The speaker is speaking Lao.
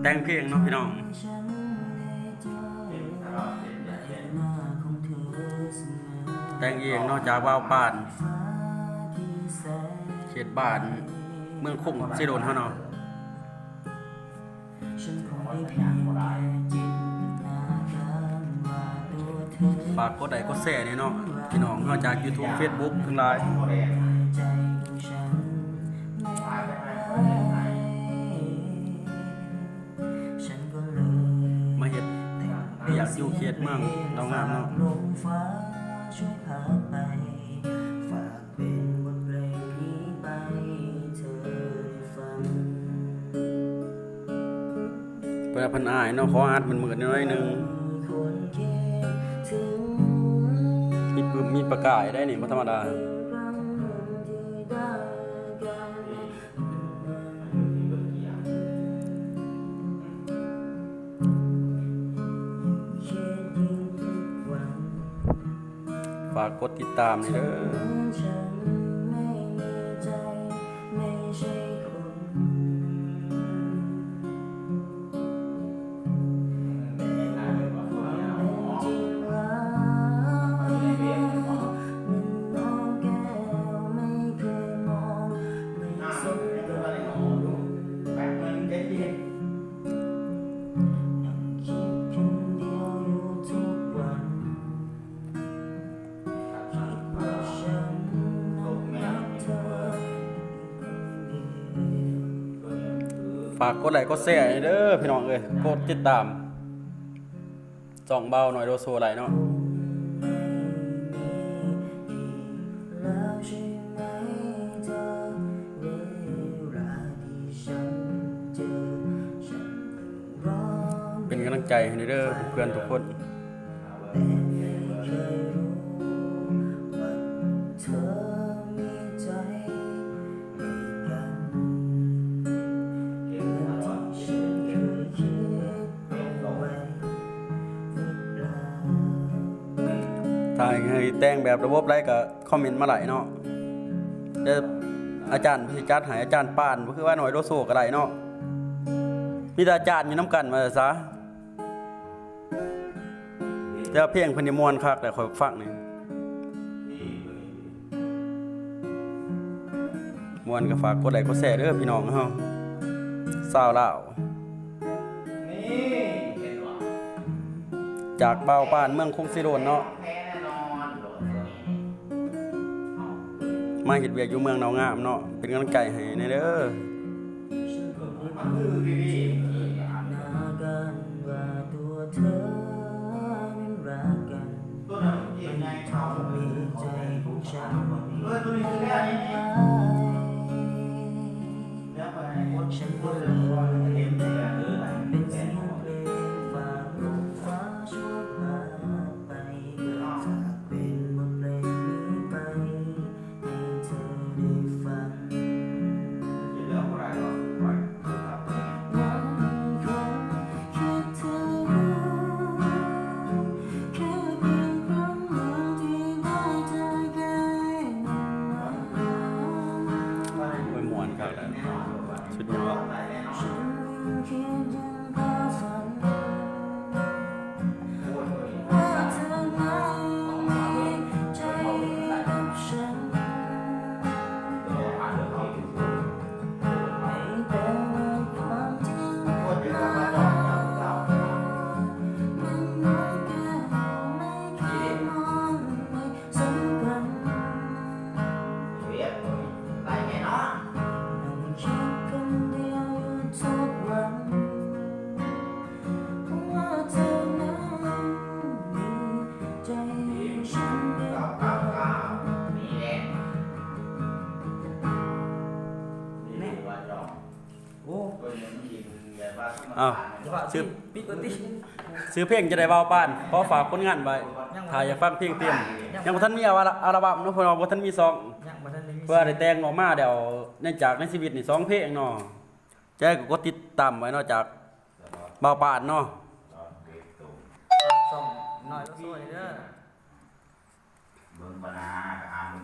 ແຕ່ງເພງເນາະພີ່ນ້ອງ ແຕ່ງເອງເນາະ ຈາກບ່າວປານ ເຂດບ້ານເມືອງຄົງເຊໂດນເຮົາເນາະ. ຝາກກົດໄລ້ກົດແຊແດ່ເນາະ ພີ່ນ້ອງເຮົາຈາກຢູທູບ ເຟສບຸກ ທັງຫຼາຍ ມາເຮັດວຽກຢູ່ເຂດເມືອງດາວງາມເນາະ. ເພິ່ນວ່າເພິ່ນອາຍເນາະ ຂໍອັດມືດໆໜ້ອຍໜຶ່ງ ມີປຶ້ມມີປະກາຍໄດ໋ນີ້ ບໍ່ທຳມະດາ. ຝາກກົດຕິດຕາມແດ່ເດີ. ຝາກກົດໄລ້ກົດແຊແດ່ເດີພີ່ນ້ອງເອີຍ ກົດຕິດຕາມຊ່ອງບ່າວນ້ອຍໂລໂຊໄດ້ເນາະ. ເປັນກຳລັງໃຈໃຫ້ເດີເພື່ອນທຸກຄົນ. ຖ້າໃຫ້ແຕ່ງແບບລະບົບໃດກໍຄອມເມັນມາໄດ້ເນາະ ແຕ່ອາຈານເພິ່ນຊິຈັດໃຫ້ ອາຈານປານ ບໍ່ຄືວ່ານ້ອຍໂລໂຊກໍໄດ້ເນາະ ມີແຕ່ອາຈານຢູ່ນຳກັນວ່າຊະ. ແຕ່ວ່າເພງເພິ່ນນີ້ມ່ວນຄັກ ແຕ່ຂ້ອຍຟັງນີ້ມ່ວນ ກໍຝາກກົດໄລ້ກົດແຊເດີພີ່ນ້ອງເຮົາ ຊາວລາວ ຈາກບ່າວປານເມືອງຄົງເຊໂດນເນາະ. ມາເຮັດວຽກຢູ່ເມືອງດາວງາມເນາະ ເປັນກຳລັງໃຈໃຫ້ແດ່ເດີ. ໂອ້ຍ ມ່ວນຄັກແລ້ວ ສຸດຍອດ. ອ້າວ ຊື່ ຊື່ເພງຈັ່ງໃດບ່າວປານ? ຂໍຝາກຜົນງານໄວ້ ຖ້າຢາກຟັງເພງເຕັມ ຍັງບໍ່ທັນມີອັລ ອັລບັມເນາະ ເພາະວ່າບໍ່ທັນມີຊອງ ເພື່ອໄດ້ແຕ່ງອອກມາແລ້ວ ໃນ ຈາກໃນຊີວິດນີ້ສອງເພງເນາະ. ຈັ່ງໃດກໍກົດຕິດຕາມໄວ້ເນາະ ຈາກບ່າວປານເນາະ. ຝາກຊ່ອງນ້ອຍໂລໂຊແດ່ເດີ. ເບິ່ງບັນຫາກໍຫາເບິ່ງ